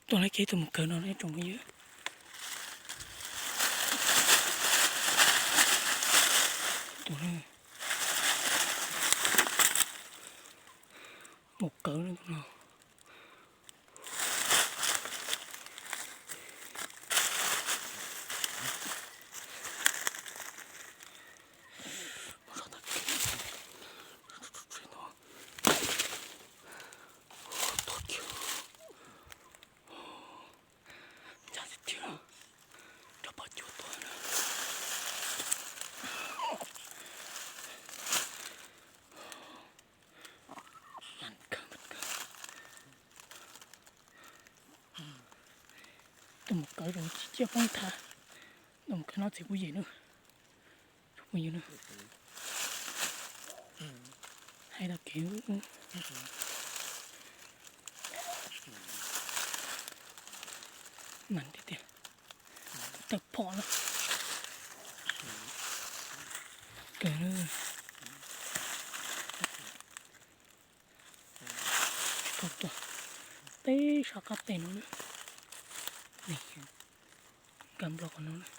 Tuaj laij kiag ib tug mus kawg no ne tsoom phooj ywg. Tus mus kawg no. Ncaj tiag tiag, rov pom cua tuaj na. Tuaj mus kawg rau tsis ciaj poob thav. Tuaj mus kawg no txiv kuv yem na. Tsoom phooj ywg na, hais tau kev mas tiag tiag, tawg phom na. Kawg na. Tsis tau tuaj, teb sab qab teg no na. Nkag nplo qhov no na.